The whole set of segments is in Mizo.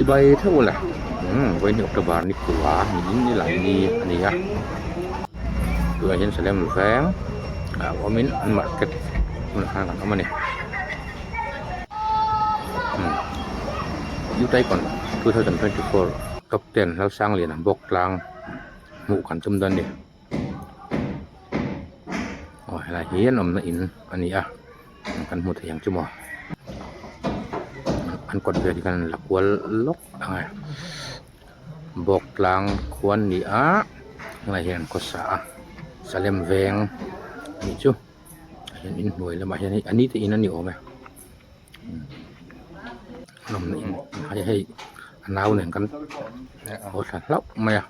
Chibai theuh le umm vawiin October ni kua niin ni lai ni a ni a tunah hian Salem veng ah awmin an market hmunah khan kan awm a ni umm youth icon 2024 top 10 Lalsangliana bawk tlang hmuh kan tum dawn a ni. Aw helai hi an awmna in a ni a kan hmu thei ang chu maw an kawt vel hi khan an la kual lawk ang e bawk tlang khua an ni a helai hian an khawsa a Salem veng a nih chu hian inhnuai lamah hian hei a ni te in a ni awm e an awmna in hei hei a nau nen kan haw thla hlauh mai a.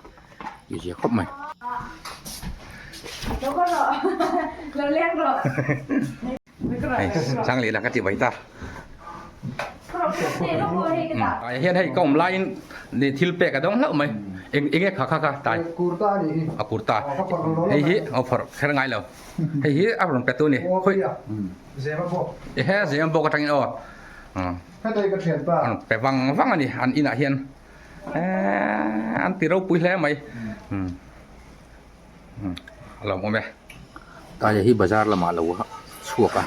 Tih zia khawp mai. Hei chang leh la ka ti vai ta. Ai hian hei ka awm laiin thil pek a dawng hlauh mai. Eng enge kha kha kha tai. Kurta a nih hi. A kurta. Hei hi a phawrh kher ngai lo. Hei hi a rawn pe tu ni. Khawi. Zema bawk. Ehe zema bawk atangin aw. Heta hi ka thianpa. Pe vang vang a ni an inah hian. Eee an ti ropui hle mai a lo awm e. Taia hi bazar lamah lo chhuak a,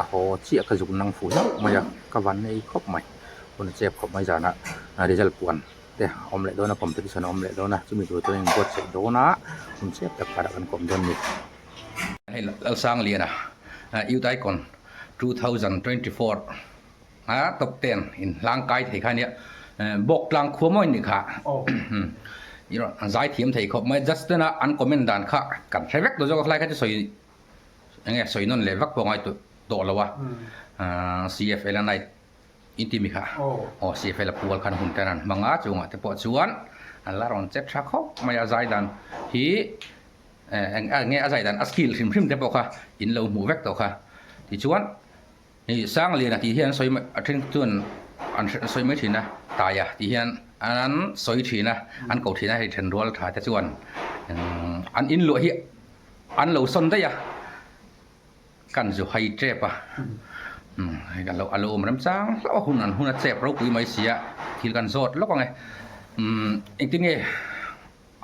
a haw chiah ka zuk nang fu hlauh mai a, ka van nei khawp mai. Hun a chep khawp mai zanah result puan te a awm leh dawn a, competition a awm leh dawn a, chumi tur chuan inbuatsaih dawn a, hun chep tak karah kan kawm dawn a ni. Hei Lalsangliana Youth Icon 2024. A top ten in hlang kai thei kha ania bawk tlang khua mawi ni kha i rawn an zai thiam thei khawp mai just tuna an comment dan kha kan hre vek tawh zawk a khalai kha chu sawi enge sawi nawn leh vak pawh ngai tawh lo a CFL a night in ti mi kha aw CFL a pual khan hun ten an hmang a chungah te pawh chuan an la rawn che tha khawp mai a zai dan hi enge a zai dan a skill hrim hrim te pawh kha in lo hmuh vek tawh kha tichuan. Hei Sangliana tih hian sawi a then chuan an sawi mai thin a, Taia tih hian an sawi thin a, an ko thin a hei then rual tha te chuan an in luah hi an lo sawn daih a, kan zu hai tep a, hei kan lo a lo awm remchang hlauh a hun an hun a chep ropui mai si a, thil kan zawt lawk ang e, engtin nge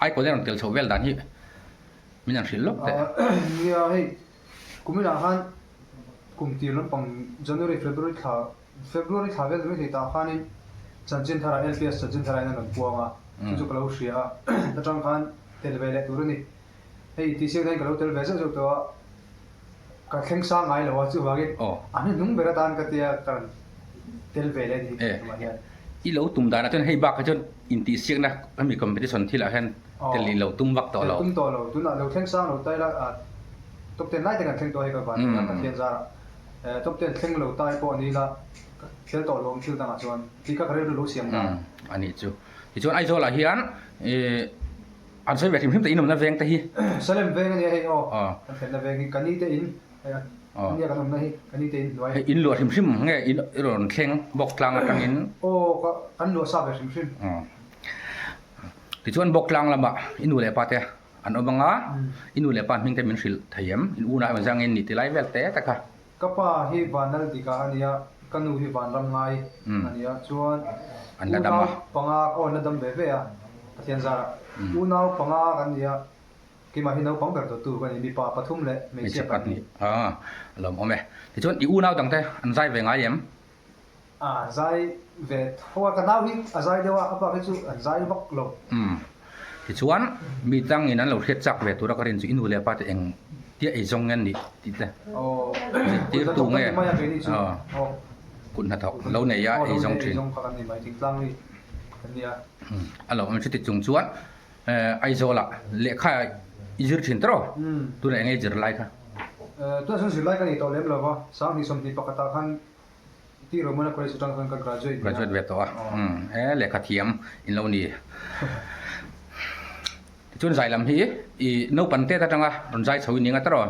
Aikawn a rawn tel chhoh vel dan hi min han hrilh lawk teh. Nia hei Kuminah khan kum tir lampang January, February thla, February thla vel mai thei tah khanin chanchin tharah LPS chanchin tharah in an rawn puang a, chu chu ka lo hria a, atang khan tel ve leh tur a ni. Hei tihsiak hian ka lo tel ve zeuh zeuh tawh a, ka thleng sang ngai lo a, chuvangin a hnuhnung ber atan ka tia ka rawn tel ve leh a ni tumah hian. I lo tum danah chuan hei bakah chuan intihsiakna hemi competition thilah hian tel i lo tum vak tawh lo. Tel tum tawh lo. Tunah lo thleng sang lo ta ila top ten lai te kan thleng tawh hei ka van nia Pathian zarah top ten thleng lo tai pawh ni ila ka tel tawh lo ang thil dangah chuan tih kha ka rilru lo siam dan. A nih chu. Tichuan Aizawlah hian an sawi ve hrim hrim te in awmna veng te hi. Salem veng a nia hei aw. Kan thlenna veng hi ka ni te in. Nia kan awmna hi kan ni te in hnuai. Hei in luah hrim hrim nge in i rawn thleng bawk tlang atangin? Aw ka kan luah sa ve hrim hrim. Tichuan bawk tlang lamah i nu leh pa te an awm anga i nu leh pa hming te min hrilh thei em? In unau eng zang in ni ti lai vel te te kha. Ka pa hi Vanlal Dika a nia, ka nu hi Vanram Ngai a nia. Chuan unau panga aw an la dam ve ve a Pathian zarah. Unau panga kan nia. Keimah hi naupang ber dawttu ka ni, mipa pathum leh hmeichhia pahnih. A lawmawm e. Tichuan i unau dangte an zai ve ngai em? A zai ve tho a, ka nau hi a zai deuh a, a bak hi chu an zai vak lo. Umm. Tichuan mi tangin an lo hriat chak ve tura ka rin chu i nu leh pa te eng tia ei zawng nge an nih tih te zirtirtu nge kut hnathawk lo nei a ei zawng thin. A lawmawm chuti chung chuan Aizawlah lehkha i zir thin tawh rawh? Tunah eng nge i zir lai kha? Tunah chuan zir lai ka nei tawh lem lo va, Sanghnih 21 ah khan T Romana College atang khan ka graduate ve a. Graduate ve tawh a, e lehkha thiam in lo ni. Tichuan zai lam hi i naupan tet atanga rawn zai chho i ni nga tawh rawh?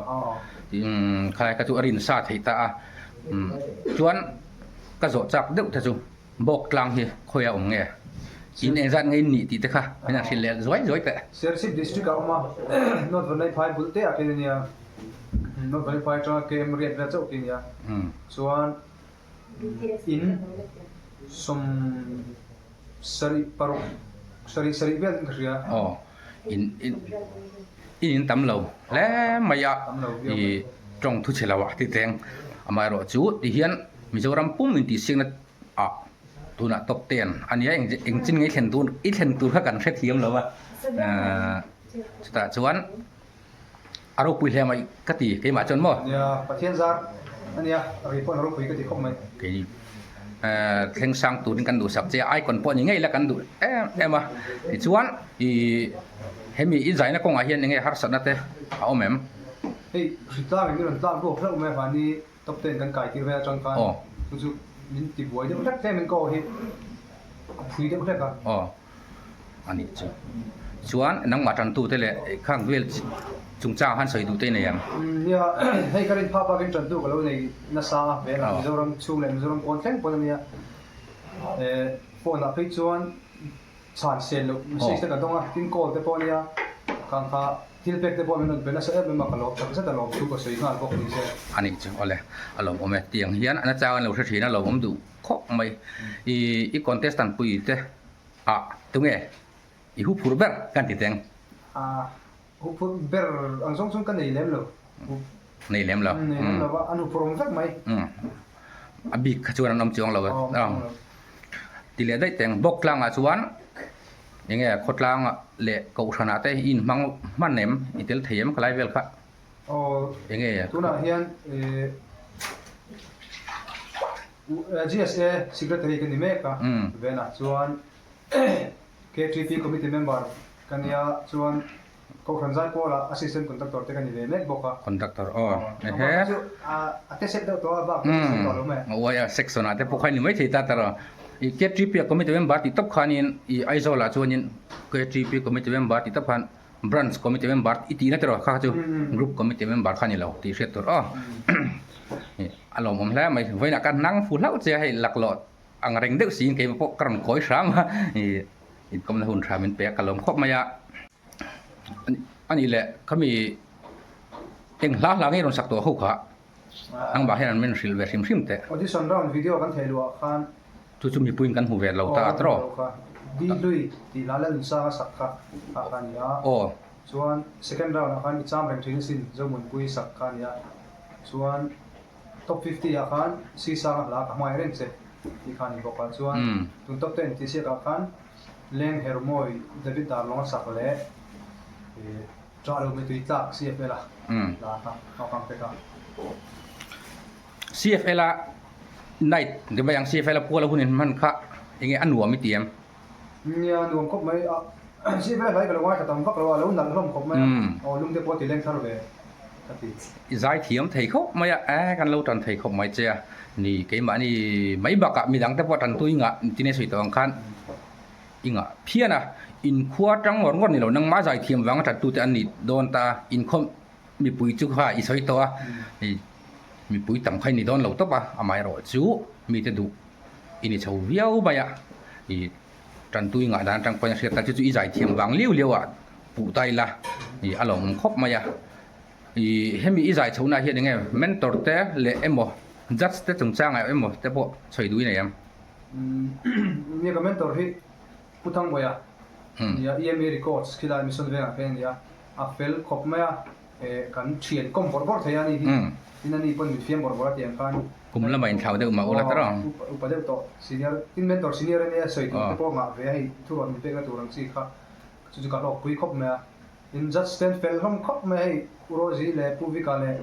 Khalai kha chu a rin sa theih ta a, chuan ka zawh chak deuh te chu. Bawk tlang hi khawi a awm nge? In engzat nge in nih tih te kha min han hrilh leh zuai zuai teh. Serchhip District ah awm a, North Vanlaiphai bul te ah khian a nia, North Vanlaiphai atanga KM riat vel chauh khi a nia. Chuan in Sarih paruk, sarih sarih vel in ka hria. Aw, in in in in tam lo hle mai a, i tawng thu chhe lo ah ti teng. Amaherawh chu ti hian Mizoram pum intihsiakna ah tunah top ten a nia, eng eng chin nge i thlen tur i thlen tur kha kan hrethiam lo a, chutah chuan A ropui hle mai ka ti keimah chuan maw? Nia, Pathian zar a nia, a rei pawh a ropui ka ti khawp mai. Kei thleng sang turin kan duhsak che a, icon pawh ni ngei la kan duh em em a. Tichuan i hemi i zaina kawngah hian enge harsatna te a awm em? Hei hritlang in i rawn tlak ruak hlauh mai avani top ten kan kai tir vel atang khan chu chu min ti buai deuh hlek hle min ka aw hi a phui deuh hlek a. Aw. A nih chu. Chuan nangmah tantute leh khang vel chungchang han sawi duh te i nei ang? Nia, hei ka rin phak bakin tantu ka lo nei nasa a, velah Mizoram chhung leh Mizoram pawn thleng pawn a nia. Phone ah phei chuan chhan sel loh message te ka dawng a, tin call te pawh a nia, khang kha thil pek te pawh min rawn pe nasa em em a, ka lawm tak zet a lawm thu ka sawi nghal bawk ni se. A nih chu, awle, a lawmawm e. Tiang hian a nachang an lo hre thin a, lawmawm duh khawp mai. I i contestant pui te. Ah, tunge? I huphurh ber kan ti teng. Ah, huphurh ber ang zawng chuan ka nei lem lo. Nei lem lo. Nei lem lo va, an huphurh awm vek mai. Umm, a bik kha chuan an awm chuang lo e. Awm chuang lo. Ti leh daih teng, bawk tlangah chuan enge khawtlangah leh kohhranah te i inhmang hman em? I tel thei em khalai vel kha? Aw, Enge? Tunah hian eh. GSA Secretary ka ni mek a, venah chuan KTP Committee member ka nia chuan Kohhran Zaipawlah Assistant Conductor te ka ni ve mek bawk a. Conductor aw ehe. Chu a te set deuh tawh a bak chu sawi tawh lo mai. Uai a section ah te pawh kha ni mai thei ta ta rawh. I KTP a Committee member tih tawp khanin i Aizawl ah chuanin KTP Committee member tih tawp khan Branch Committee member i tihna te rawh kha kha chu Group Committee member kha ni lo tih hriat tur aw. A lawmawm hle mai. Vawiinah ka hnang fu hlauh che a, hei laklawh ang reng deuh siin keimah pawh ka rawn kawi hram a, ih inkawmna hun hram min pe a, ka lawm khawp mai a. A nih leh khami eng hla hla nge rawn sak tawh ho kha nangmah hian an min hrilh ve hrim hrim teh. Audition round video kan theih luah khan. Chu chu mipuiin kan hmu ve lo ta a tawh. Di hlui tih hla Lalnunsanga sak kha kha kha a ni a. Aw. Chuan second round ah khan i cham reng thin asin Zomunpui sak kha a ni a. Chuan top 50 ah khan Sisanga hla ka hmai reng che tih kha a ni bawk a. Chuan tun top 10 tih siakah khan Leng Hermawi David Darlawnga sak leh Ṭah Lo Mitui Tlak CFL a hla kha naupang pek a. CFL a night ti mai ang CFL a pual a hun in hman kha enge a nuam i ti em? Nia nuam khawp mai a, CFL a hlai ka lo ngaithla tam vak lo a, a lo nalh hlawm khawp mai a, aw lung te pawh a ti leng thar ve ka ti. I zai thiam thei khawp mai a, e kan lo tan thei khawp mai che a, ni keimahni mai bakah midang te pawh tantu i ngah tine sawi tawh ang khan i ngah phian a, inkhua tang ngawr ngawr ni lo nangmah zai thiam vanga tantu te an ni dawn ta a, inkhawm mipui chu kha i sawi tawh a, mipui tam kha i ni dawn lo tawp a, amaherawh chu mite duh i ni chho viau mai a, i tantui ngah dan atang pawhin a hriat ta chu chu i zai thiam vang liau liau ah puh ta ila i a lawmawm khawp mai a, i hemi i zai chhohna hian enge mentor te leh emaw judge te chungchangah emaw te pawh sawi duh i nei em? Nia ka mentor hi Pu Thangbawiha nia EMA Records khilai Mission Vengah khian a ni a, a fel khawp mai a. Kan thian kawm bawrh bawrh thei a ni hi. Tin ani pawn min fiam bawrh bawrh a tiang khan. Kum lama inthlau deuh mah ula tawrh ang. Upa deuh tawh senior tin mentor senior a nia sawi tur te pawh ngah ve a hei thuruat min pekna tur ang chi kha chu chu ka hlawk pui khawp mai a. Tin judge ten fel hlawm khawp mai a hei U Rosie leh Pu Vika leh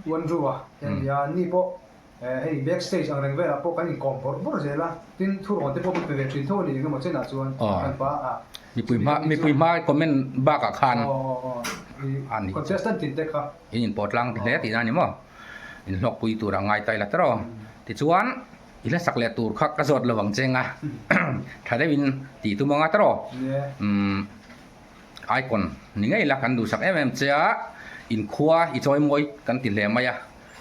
U Andrew a te an ni a an ni pawh Hei back stage ang reng velah pawh kan inkawm bawrh bawrh zel a, tin thurawn te pawh min pe ve thin tho a ni engemaw chenah chuan kan pa a. Mipui hma mipui hma comment bakah khan a ni. Contestant tin te kha. In inpawh tlang hle tihna a ni maw? In hlawkpui tur a ngai ta ila tawrh aw. Tichuan i hla sak leh tur kha ka zawt lo ang che nga tha deuhin tih tum anga tawrh aw. Umm icon ni ngei la kan duhsak em em che a, inkhua i chawi mawi kan ti hle mai a.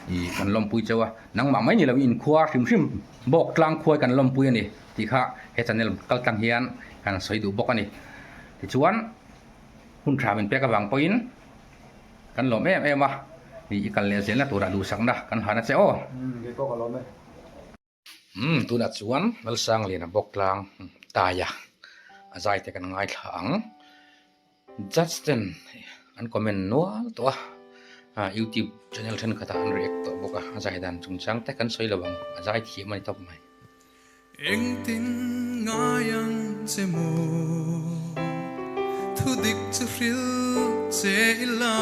I kan lawmpui cheu a, nangmah mai ni lo inkhua hrim hrim bawk tlang khuai kan lawmpui a ni tih kha he channel kal tlang hian kan sawi duh bawk a ni. Tichuan hun tha min pek avang pawhin kan lawm em em a, i kal leh zelna turah duhsakna kan han a che aw. Umm kei pawh ka lawm e. Umm tunah chuan Lalsangliana bawk tlang. Taia a zai te kan ngaithla ang. Judge ten an comment nual tawh a, youtube channel thenkhatah an react tawh bawk a, a zai dan chungchang te kan sawi lo ang, a zai thiam a ni tawp mai. Engtin ngai ang che maw? Thu dik chu hrilh che ila,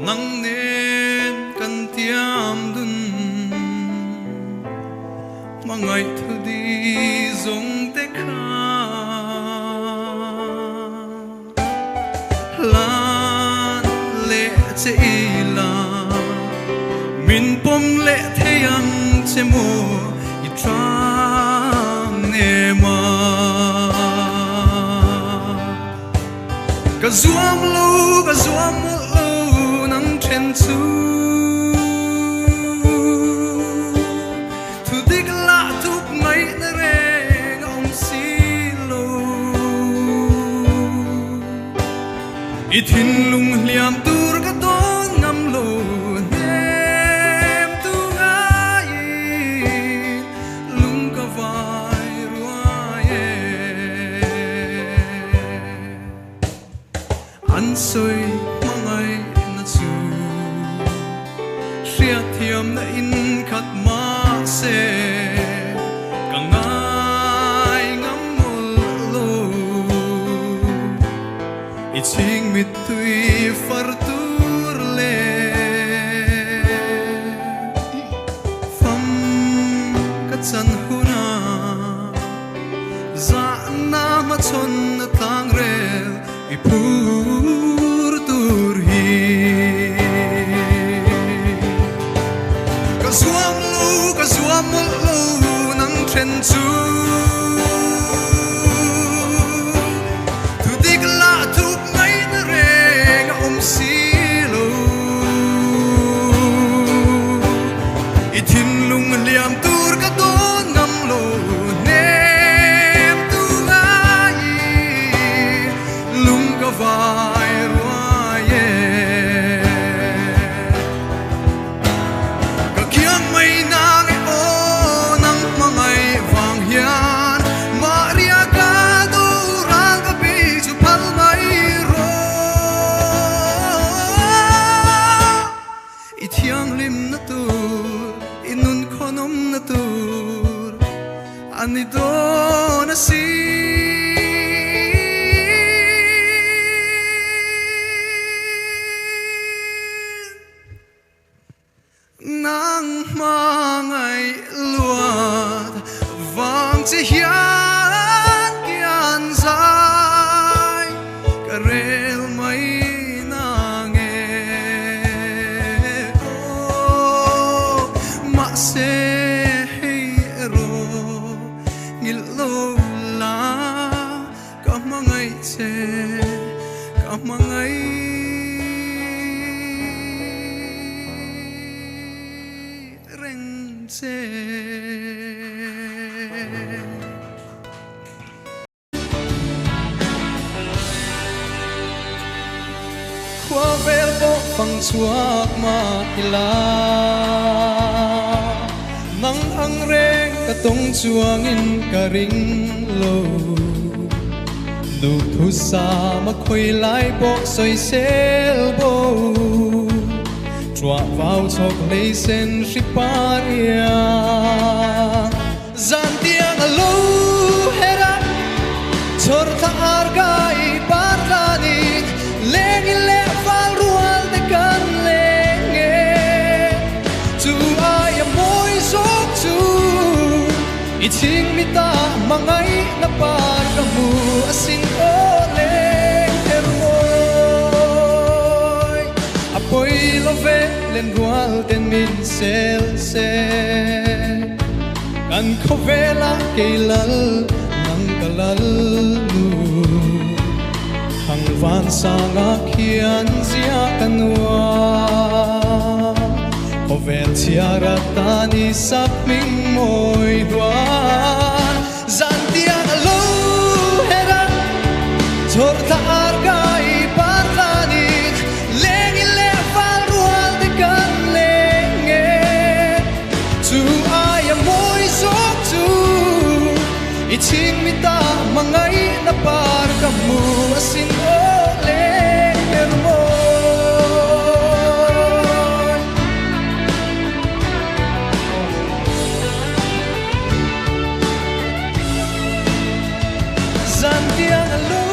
nang nen kan tiam dun. Hmangaih thu di zawng te kha hlan leh che ila, min pawm leh thei ang che maw i tang nem a. Ka zuam lo, ka zuam mawlh lo nang then chu. Thu dik lah thup ngaihna reng a awm si lo. I thinlung hliam tur ka dawn ngam lo hnem tu ngaiin lung ka vai ruai e. An sawi hmangaihna chu hriatthiamna in khat mahse ka ngai ngam mawlh lo. I chhing mittui far tur leh fam ka chan hunah Zahna hmachhawn a tlang rel i phur tur hi. Ka zuam lo, ka zuam mawlh lo nang then chu. Thu dik lah thup ngaihna reng a awm si lo. I thinlung hliam tur ka dawn ngam lo hnem tu ngai lung ka vai ruai e. Ka khiang mai nang e aw nang hmangaih vang hian Maria ka duhral ka bi chu phal mai rawh. I thianghlimna tur, i nun khawnawmna tur a ni dawn a si. Nang hmangaih luat vang che hian kian zai ka rel mai nang e aw. Mahse hei erawh nghilh lo la ka hmangaih che ka hmangaih. Reng che. Khua vel pawh fang chhuak mah ila, nang ang reng ka tawng chuangin ka ring lo. Duhthusam a khawi lai pawh sawisel bo. Ṭuah vau chhawk hlei sen hri par ia. Zan tiang a lo her a, chhawr thla ar kai par tlanin leng in leh fal rual te kan leng e. Chu aia mawi zawk chu i chhing mita hmangaihna par ka hmu asin aw leng her mawi. A pawi lo ve len rual ten min sel se. Kan khawvela kei lal nang ka lal nu. Thang van sanga khian zia ka nuam. Khawvel chhiar atan i sap hming mawi hluan. Zan tiang a lo her a, chhawr thla ar kai par tlanin, leng in leh fal rual te kan leng e. Chu aia mawi zawk chu. asin aw leng hermawi. Zantiang a lo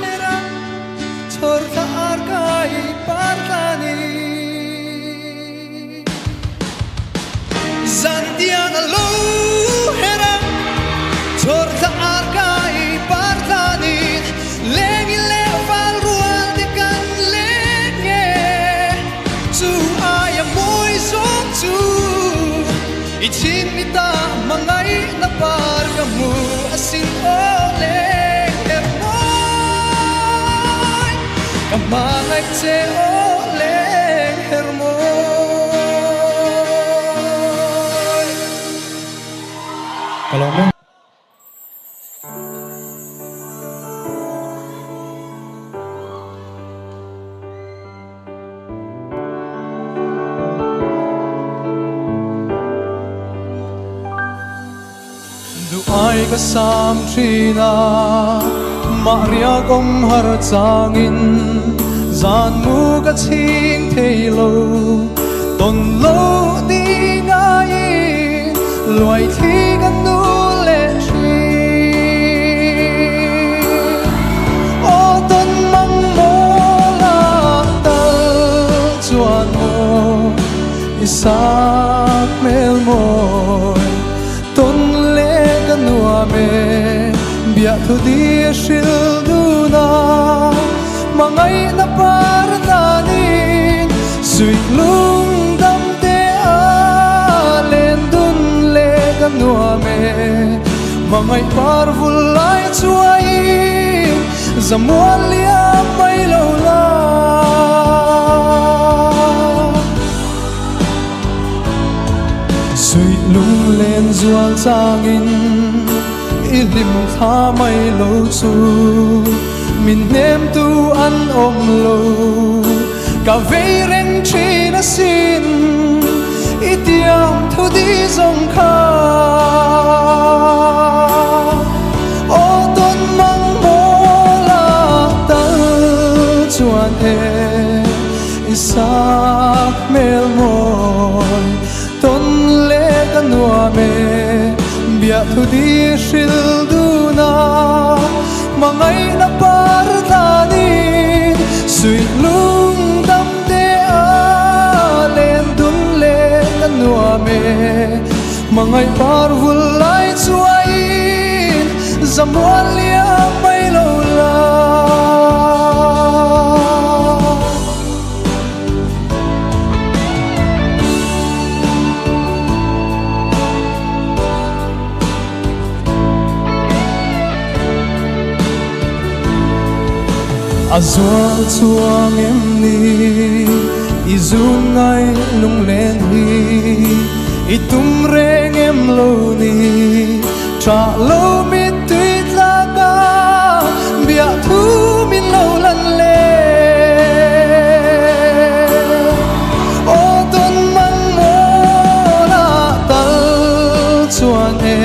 her a, chhawr thla ar kai par tlanin. Zantiang a lo her a, chhawr thla ar kai par tlanin. Lengin leh val rual te kan leng e, chu aia mawi zawk chu i chhin mi ta hmangaihna par ka hmu asin aw leng her mawi ka hmangaih che aw leng her mawi. Ka lawm e. Duh ai ka sam thin a, mah riak awm har changin zan mu ka chhing thei lo, tawn lo ding aiin luai thli ka nu leh thin. Aw tawn mang mawl a tal chuan maw i sak hmel mawi tawn leh ka nuam e, biahthu di hril dun a, hmangaihna par danin suih lung dam te a len dun leh ka nuam e, hmangaih par vul lai chuaiin zamual liam mai lo la. Suih lunglen zual changin i hlim thla mai lo chu min hnem tu an awm lo ka vei reng thin asin i tiang thu di zawng kha aw tawn mang mawl a tal chuan e i sak hmel mawi tawn leh ka nuam e, biahthu di hril dun a, hmangaihna par tlanin suih lung dam te a len dun leh ka nuam e, hmangaih par vul lai chuaiin zamual liam mai lo la. A zual chuang em ni i zun ngai lunglen hi i tum reng em lo ni tha lo mittui tlak a biahthu min lo lan le. Aw tawn mang mawl a tal chuan e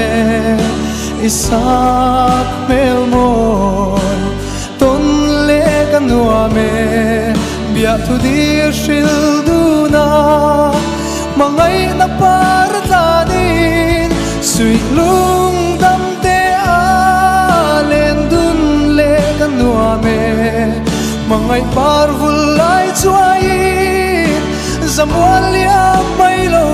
i sak hmel mawi tawn leh ka nuam e, biahthu dir hril dun a, hmangaihna par tlanin suih lung dam te a len dun leh ka nuam e, hmangaih par vul lai chuaiin zamual liam mai lo